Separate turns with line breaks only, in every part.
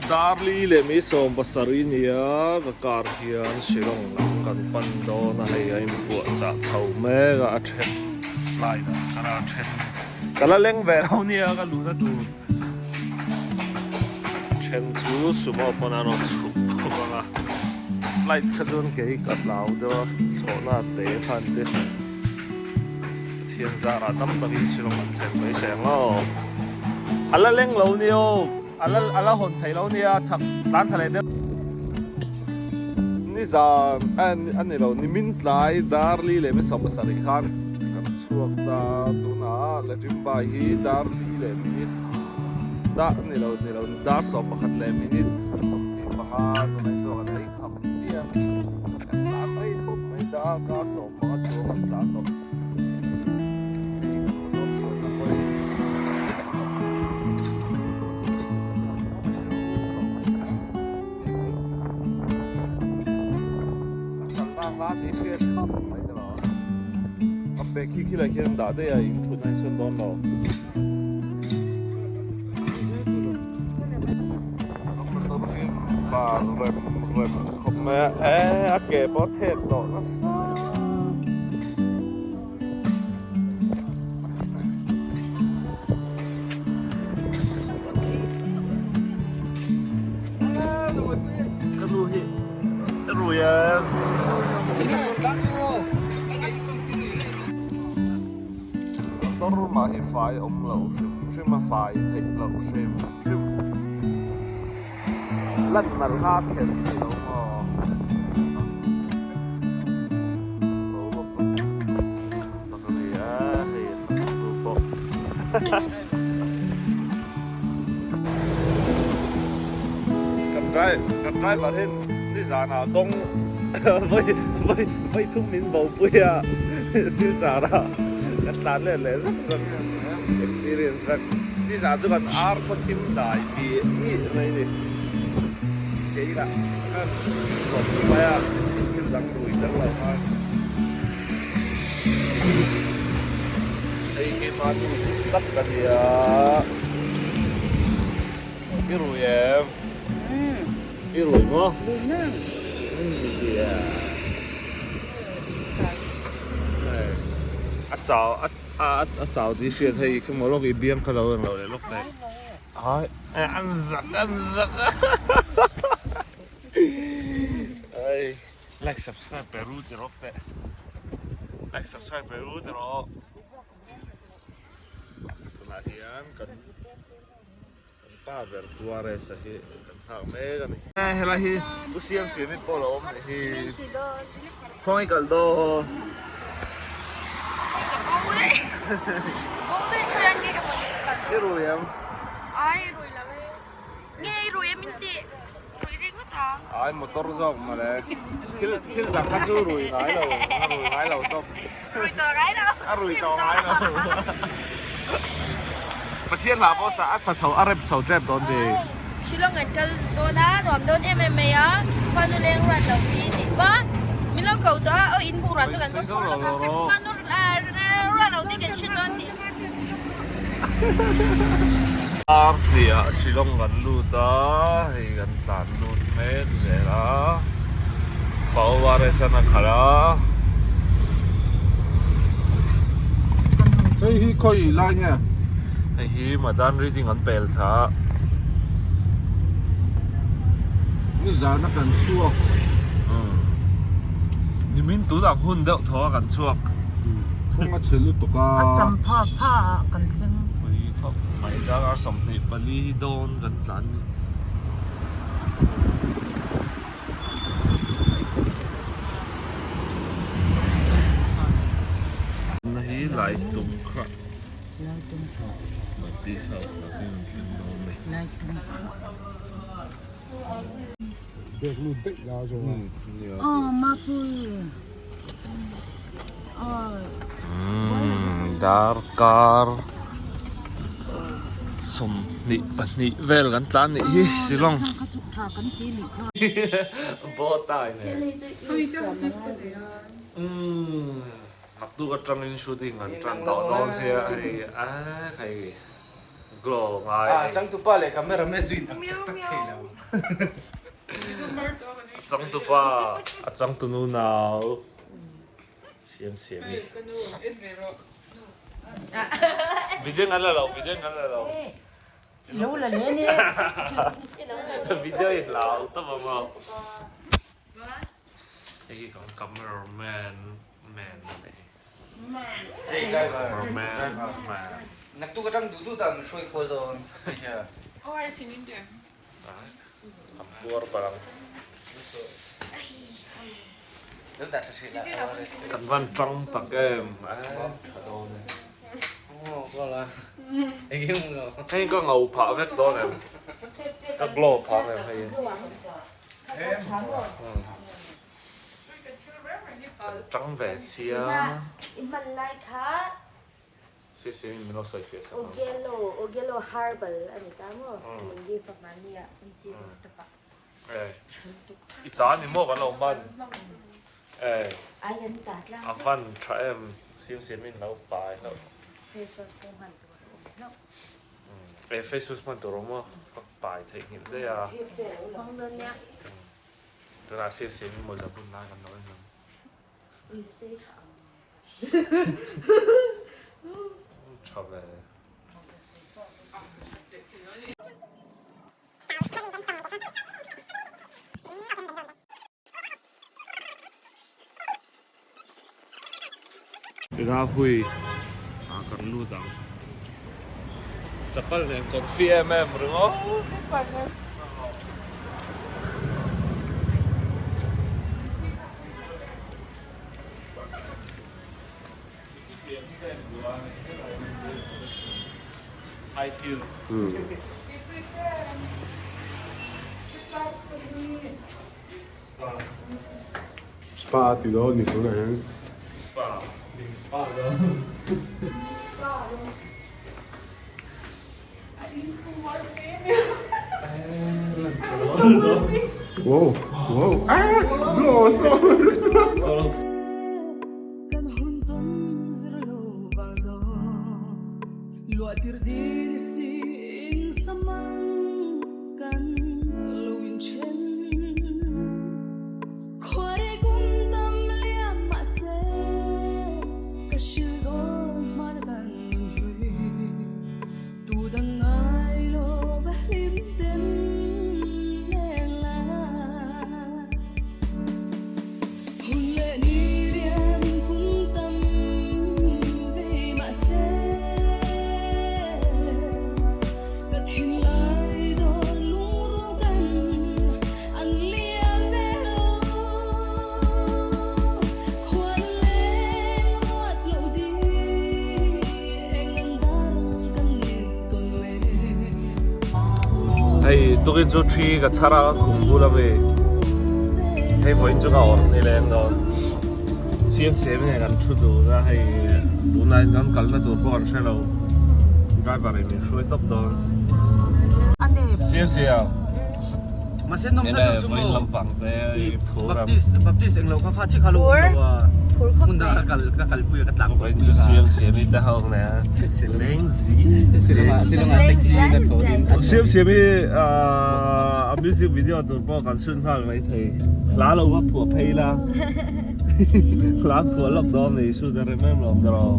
Darli leh mi 70 nia ka car hian Shillong lam kan pan dawn a hei a inpuahchah chho mek a a then flight ah kal a a then ka la leng ve lo nia ka luhna tur then chu sumo pawn a rawn chhuk bawk ang a flight kha chuan kei ka hlau deuh a thlawhna te khan te Pathian zarah tam takin Shillong an thlen mai se ang aw a la leng lo nia aw a la a la hawn thei lo nia chhak tlan thla leh deuh nizan a ni lo nimin tlai Darli leh 17 khan kan chhuak ta tunah Lajimbai hi Darli leh minute dah ni lo ni lo dar 11 leh minute 25 tunah hi chuan kan ei kham chiah kan tlan rei khawp mai darkar 15 chuang kan tlan tawh. Khi khi lai khian dah daih a in thut na insawn dawn lo. Motor hi bar rem rem khawp mai a e a ke pawh a thep tawh nasa. Ka nu hi rui em. Motor mah hi fai awm lo hrim hrim a fai theih loh hrim hrim. Lan nalh kha a khelh chi lo maw? Boruak pawh tak a ni a, hei a changtu pawh. Kan drive kan driver hian nizanah kawng vawi vawi vawi thum min bo pui a silchar ah kan tlan let leh zak zak experience vek. Nizan chu kan ar khaw thim dai tih ngih mai ni. Kei lah khan chawp mai a thil dang rui tel lo khan. Hei hi hmanu tak ka nia. I rui em? I rui maw? Rui nang. Zia. A chau a a chau tih hriat hei khi maw lawk i biang kha lo eng lo leh lawk teh. Ai an zak an zak. Ai like subscribe pe ru ti rawk teh. Like subscribe pe ru ti rawk. Tunah hian kan kan pa ber Tuarez a hi kan nghak mek a ni. Helai hi u siam siam in pawh a lo awm leh hi. Khawnge kal dawn. I rui em?
Ai rui lo e. Nge i rui em in tih? Rui ringawt ang.
Ai motor zawk mawle. Thil thil dang kha chu rui ngai lo, a rui ngai lo tawp.
Rui tawh ngai lo.
A rui tawh ngai lo. Pathian hla pawh sa a sa chho a rep chho tep dawn ti.
Shillong an kal dawn a, nuam dawn em em mai a, khuanu leng ruat lo ti tih va min lo ko tawh a, aw in bungrua chu kan va phur lawk a, khuanu ruat lo ti kan hre dawn tih.
Ar hliah Shillong kan lut a, hei kan tlan lut mek zel a, Paovares an a khalh a.
Hei hi khawi lai nge?
Hei hi Madan Reading an pel thla a.
Nizan a kan chhuak.
Nimin tunah hun deuh thaw a kan chhuak.
Kawng a chhe lutuk a.
A cham pha pha ah kan thleng.
Pui khawp mai darkar 24 dawn kan tlan ni. Na hi lai tum kha.
Lai tum kha.
Mati sa sa hi an thleng dawn ni.
Lai tum kha.
Bag lut daih la zawng a.
Aw mapui.
Darkar 22 vel kan tlan nih hi Shillong. Bow tie nen. Naktuk atangin shooting kan tan tawh dawn sia hei a hei glow ngai.
Changtupa leh cameraman chu in ang tak tak thei lo.
A changtupa a changtunu nau siam siam hi. Video ngan la lo video ngan la lo.
Lo la le ni.
Video i hlau tawp ang aw. Hei hi kan cameraman man a ni.
Hey driver.
Cameraman man.
Naktuk atang duh duh dah min hruai kual dawn hei hian.
An puar palh ang.
Lo dah tha hrih lah ORS te.
Kan van tang tak em a tha dawn e.
Aw kual a eng eng lo.
Hei ka ngau phah vek dawn em ka glow phah em hei. Kan tang ve sia.
I hman lai kha
Sir sir in min lo sawi fiah sak ang.
Ogelo Ogelo Herbal a ni ta maw? Min give a mahni ah an si roof top ah.
Eh i ta ni maw kan lo hman eh
Ai kan ta tlang
a van tha em sim sim in lo pai hlauh.
Face wash pawh hman tur a awm hlauh.
Eh face wash hman tur a awm a ka pai theihnghilh daih a.
Hmang dawn nia.
Tunah sim sim in mawza bun lai kan lo en ang.
Ui sei tha ang.
Tha ve. Ila hui ah kan lut ang. Chapal nen confi em em ringawt.
Spa ti dawn ni tunah hian.
Spa spa dawn.
Wow wow ah no sorry.
Hei tukin chu thi ka chhar a khum bul a mi hei vawiin chu ka awrh ni leng dawn siam siam in kan thu dun a hei tunah hian kan kalna tur pawh kan hre lo driver in min hruai tawp dawn siam siam.
Mahse nawm na deuh chu maw
lampang te phur am
Baptist Baptist englo kha kha chi kha lo awm lo a hmun dang ka kal ka kalpui a ka tlang
Vawiin chu siam siam i te ho ne leng zi
Shillong ah Shillong ah taxi ka tho din
siam siam i a music video tur pawh kan sun nghal mai thei hla lo va phuah phei la hla phuah lawk dawn ni su te rem em lawm tawh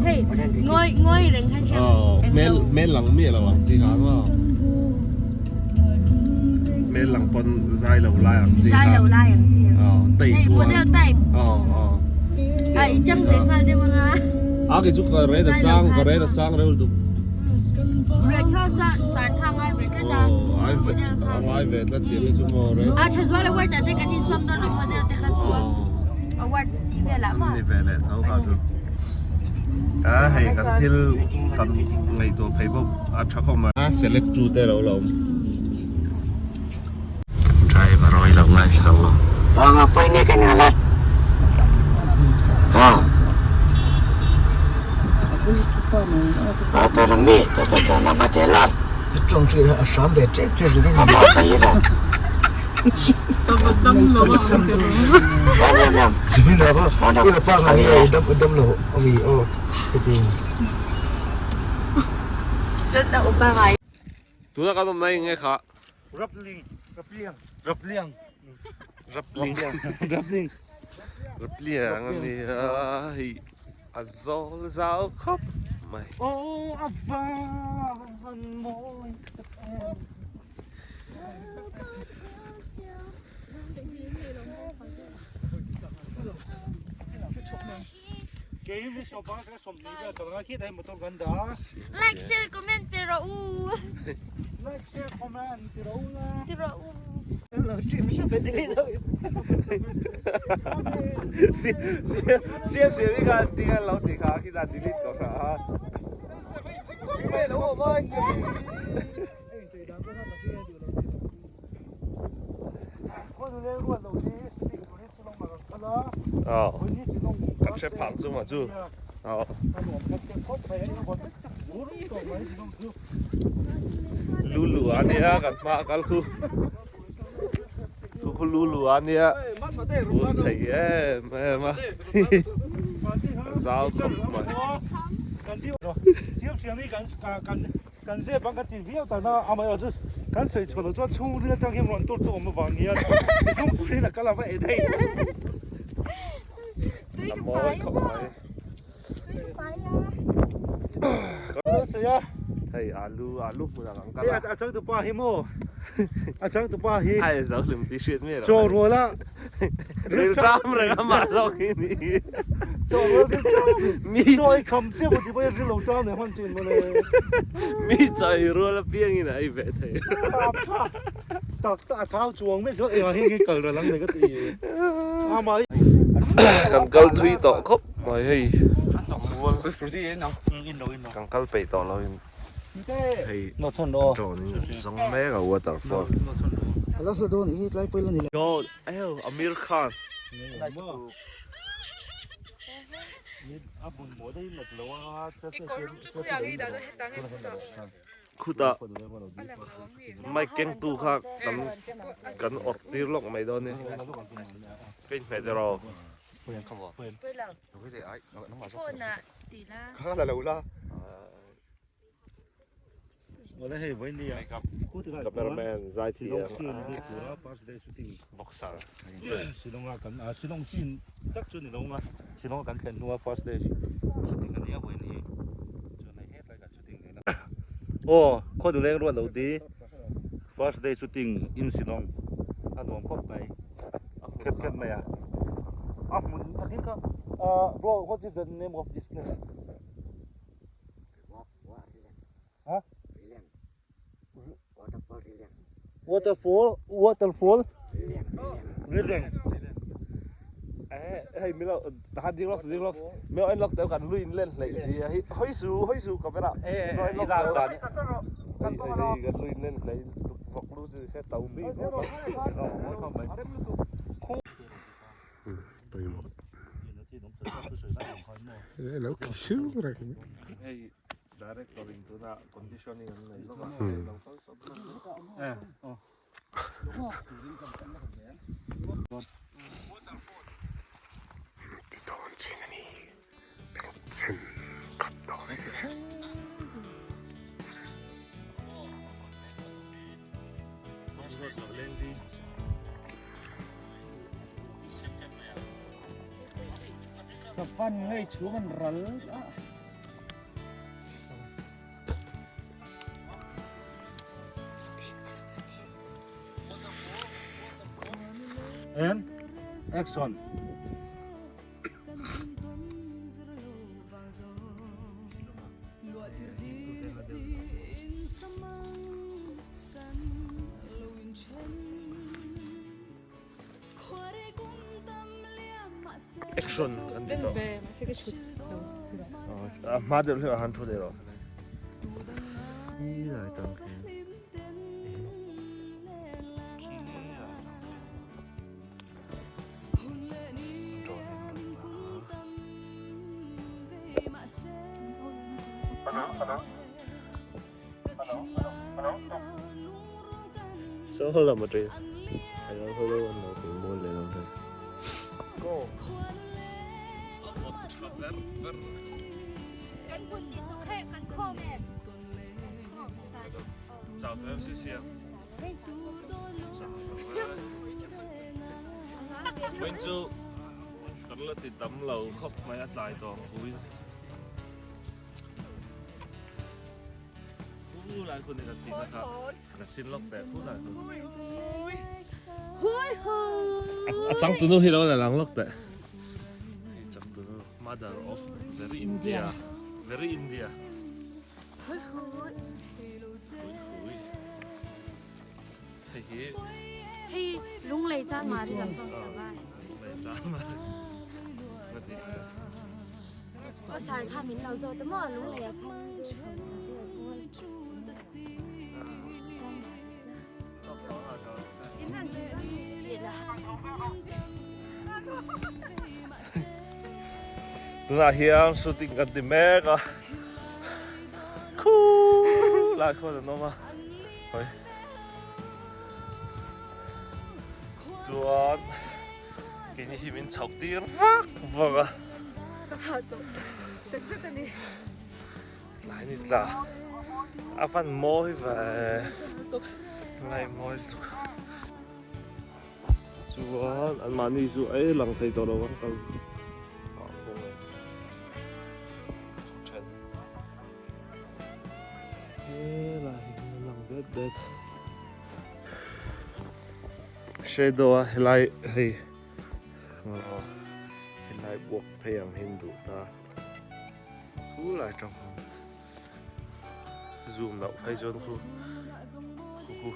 Hei
hmel lang miah lo ang chi kha maw hmel lang pawn zai lo lai ang chi kha
hei model type a i chang ve nghal deuh anga
a kei chu ka ret a sang ka ret a sang reuh lutuk
ret kha san kha ngai ve tlat a
a ngai ve tlat tih hi chu maw ret
a tha zual award ah te kan insawm dawn lo model te kha chu award tih velah maw
ni ve leh tho kha chu a hei kan thil kan ngaihtuah phei bawk a tha khawp mai a select tu te lo la awm driver awi lo ngaithla ang aw
Mga pwede ka nga lat. Ha? Ata lang mi, ta ta ta na matelat.
Tawng hri a hram ve tep tep ringawt a.
Ama ka ina. Yan yan yan.
Ina pa, ina pa nga ni dam dam lo ami o iti.
Chuan a upa ngai.
Tuna kan awmna eng nge kha?
Rapling. Rapliang. Rapliang.
Rapling.
Rapling.
Rapliang a nia hei a zawl zau khawp mai.
Aw a van mawi tak em.
Like share comment ti rawh u.
Like share comment ti rawh u la.
Ti rawh u.
Siam siam i kha ti khan lo ti kha khi ta delete ko hra a. Aw kan hre phak chu mah chu aw. Lulu a nia kan hma a kal khu khu khu lulu a nia phur thei em em a zau khawp mai.
Kan zep ang ka ti viau tak na amaherawhchu kan sawi chhuah loh chuan chhungril atang hian rawn tur chu awm avang nia zung turin a kal a va eh daih.
A mawi khawp mai.
Sawi a.
Hei alu alu hmunah kan kal a.
A changtupa hi maw a changtupa hi.
A en zo hlim tih hriat miah loh.
Chaw rual a.
Rilṭam reng a mah zawk hi ni.
Chaw rual rilṭam. Mi chaw ei kham chiah maw ti pawh hian ril lo ṭam leh hman ṭhin mawle.
Mi chaw ei rual apiangin a ei ve thei.
Tak tak a thau chuang mai chuan engah hian nge kal ral ang nei ka ti. Amah hi.
Kan kal thui tawh khawp mai hei. Kan kal peih tawh lo in.
Hei drone in an zawng mek a waterfall.
Gold eo Amir Khan. Khutah mic keng tu kha kan kan awrh tir lawk mai dawn ni. Ka inhmeh der aw. Cameraman zai thiam boxer.
Aw khaw duleng ruat lo ti first day shooting in Shillong a nuam khawp mai khep khep mai a a hmun a ding kha bro what is the name of this place ha waterfall waterfall Rileng
Eh hei mi lo tahan ding lawk ding lawk mi lo en lawk teuh kan lui in len hleih si a hi hawi su hawi su camera mi lo en lawk teuh hei hei kan lui in len hleih vawk lu chu se to bik
Pawimawh lo khi su reng.
Hei director in tuna conditioning an nei lawk a lo kal sawp sawp.
Ti dawn chin a ni bengchhen khawp dawn e.
Ka fan ngei chhung an ral a.
And action.
Action an ti tawh. A hma deuh hlek ah khan thu leh rawh. So hold on matri. Hello hello an lo ti mawi leh lo thei. Go.
Kan kun ti tuk he kan khawm em.
Chau tawh em si siam. Chau tawh e. Vawiin chu kan la ti tam lo khawp mai a tlai tawh ang puiin. Pu lai hun hi kan tihna kha ka chhin lawk teh pu lai hun. A changtunu hi lo la lang lawk teh. Hei changtunu mother of very India very India.
Hui hui.
Hui hui. Hei hi.
Hei lunglei chan mari lam pang chava.
Lunglei chan mari.
Ka sai kha min lo zawt a maw lunglei ah khan.
Tunah hian shooting kan ti mek a khu lai khuan an awm a hawi chuan keini hi min chhoh tir vak vak a tlai ni tla a van mawi ve ngai mawi lutuk chuan an mahni chu ei lang thei tawh lo ang kal helai hi lang det det shadow a helai hei helai buak phei ang hi an duh ta Khu lai tang khan zoom loh phei chuan khu khu khu.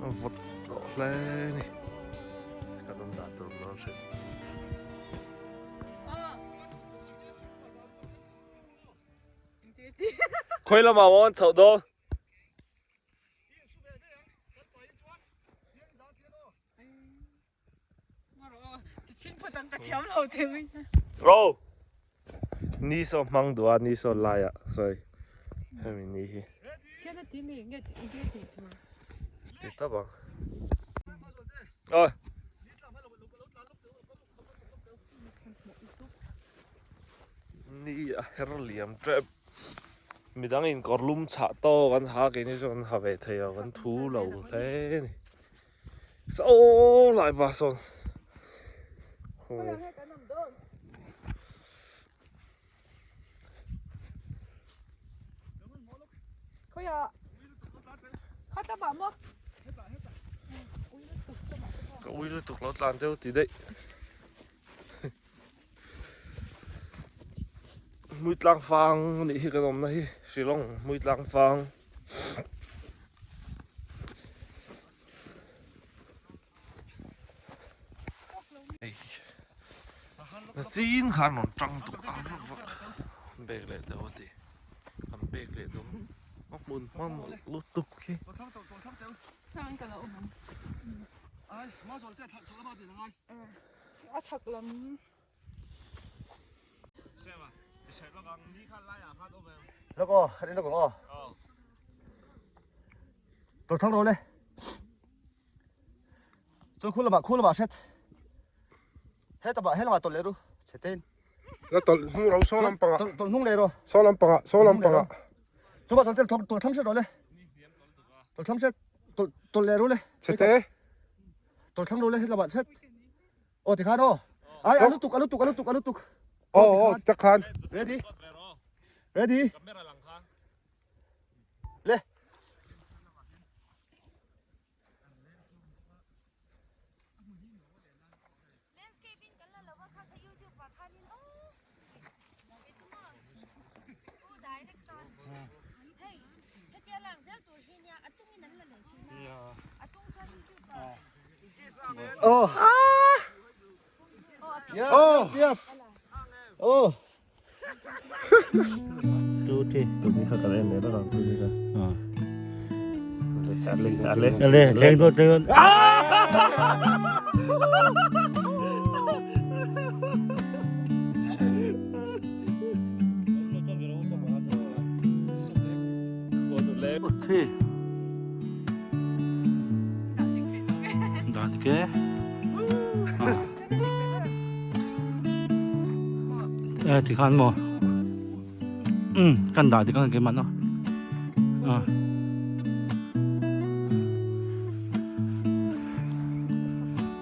A vawt tawh hle a ni kan awm dah tur dawn hrim. Khawi lamah maw an chhoh dawn? Ro! Ni saw hmang duh a, ni saw lai ah sawi hemi ni hi. Ti tawp ang. Aw. Ni a her liam tep. Midang in kawr lum chhah tawk an ha keini chu an ha ve thei lo kan thu lo hle a ni. Saw lai pa sawn. Ka ui lutuk lo tlan deuh ti daih. Hmuitlang fang nih hi kan awmna hi Shillong Hmuitlang fang. Na chin khan rawn tang tuk a vak vak bag leh deuh a ti an bag leh deuh a hmun hma mawlh lutuk khi.
Lawk aw, kan in lawk ang aw. Tawlh thlang rawh le. Chuan khu lamah khu lamah hret. Hetah he lamah tawlh leh ru chhe tein.
La tawlh hnung ro saw lampangah.
Tawlh tawlh hnung leh rawh.
Saw lampangah saw lampangah.
Chupa saw tel tawlh thlang hret rawh le. Tawlh thlang hret tawlh tawlh leh ru le.
Chhe te.
Tawlh thlang ru le he lamah hret. Aw tikhan aw. Ai a lutuk a lutuk a lutuk a lutuk.
Aw aw ti tak khan.
Ready. Ready. Le. Oh. Yes, oh. yes, yes. Oh.
Tu thi tu ni kha ka en le la tu ni kha. Ale ale leng do leng. Thi. Dan ke. Eh ti khan maw. Um kan dah dik ang keimah no. Ah.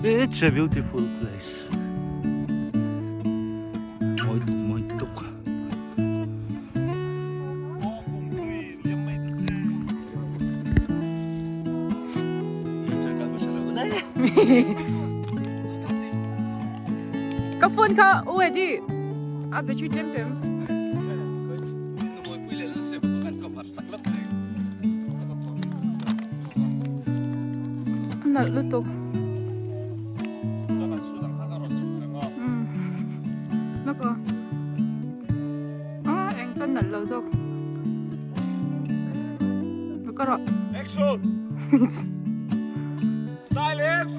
It's a beautiful place. Mawi mawi tuk.
Ka phone kha u Eddie a battery tlem tlem. A nalh lutuk. Lawk aw. Ah, eng chuan nalh lo zawk. Ka rawh.
Action! Silence!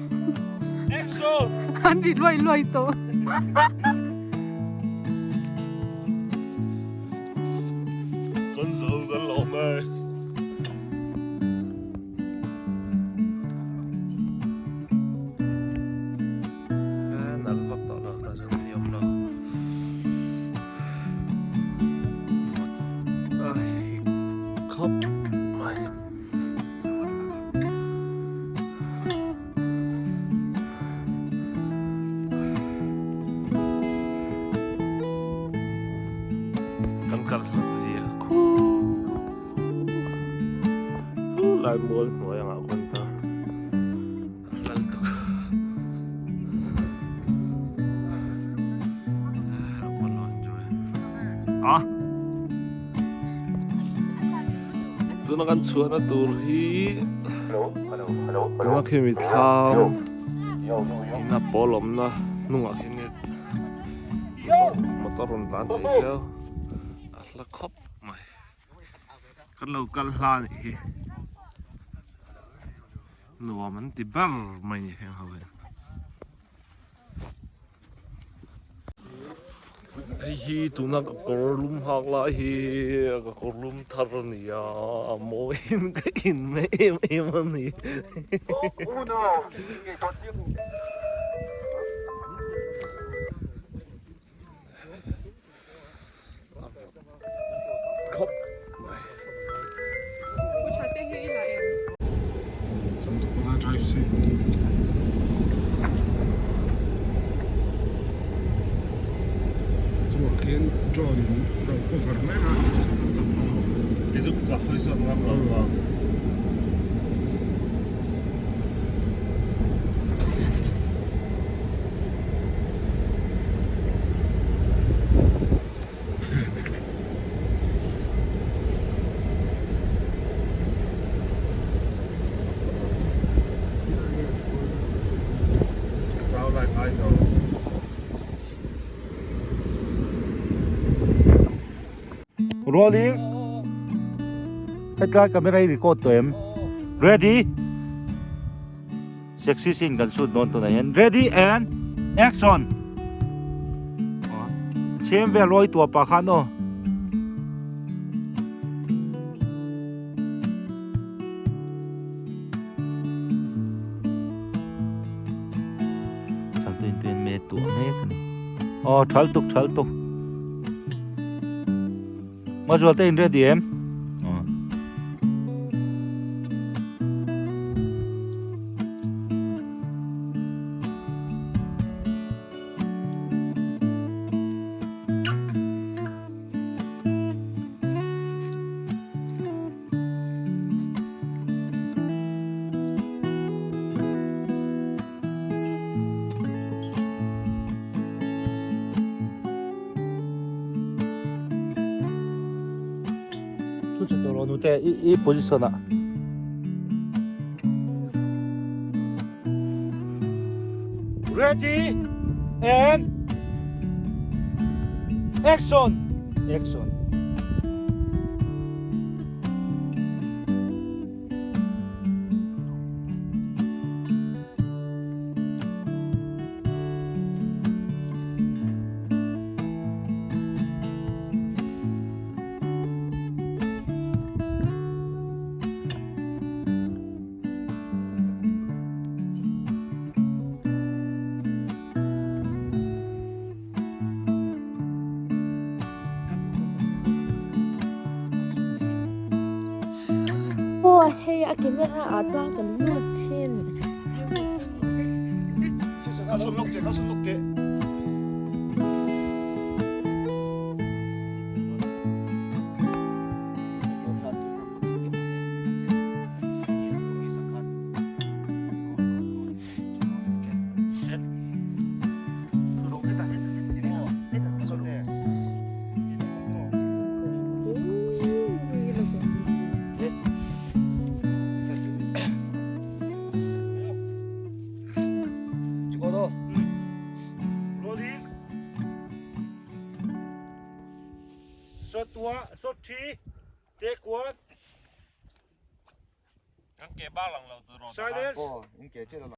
Action!
An ri luai luai tawh.
Kan zo kan lawm e. Nal vak tawh lo tah chuan ni awm lo. Vawt a hik khawp mai. Kan kal hlat zia khu lai mual hnuai angah khawn ta. Lal tuk. A. Tuna kan chhuahna tur hi tuna khi mi thlam ina pawl awmna hnungah khian motor rawn tlan thei sia a hla khawp mai. Kan lo kal hla anih hi nuam an ti ber mai ni heng ho hian. Hei hi tuna ka kawr lum hak lai hi ka kawr lum thar a ni a a mawiin ka inhmeh em em a ni. Khawp mai.
Pu tha te hi i la em?
Changtupa drive se. Chungah khian drone in rawn cover mek a.
Kei chu ka hawi sawn ngam lo a. Zau lai ngai lo.
Rolling. Hetlai camera hi record tawh em? Ready? Sexy scene kan shoot dawn tunah hian ready and action! Chhem vel lawi tuah pah khan aw. Changtuin tuin me tuah mek a ni. Aw thal tuk thal tuk. Mazual te in ready em? Aw. Thu che tawh lo nute i i position ah. Ready and action action.
Aw hei a camera ah chuan kan lut thin.
Kan ke bak lang lo tur
Silence.
Aw, in ke che lo.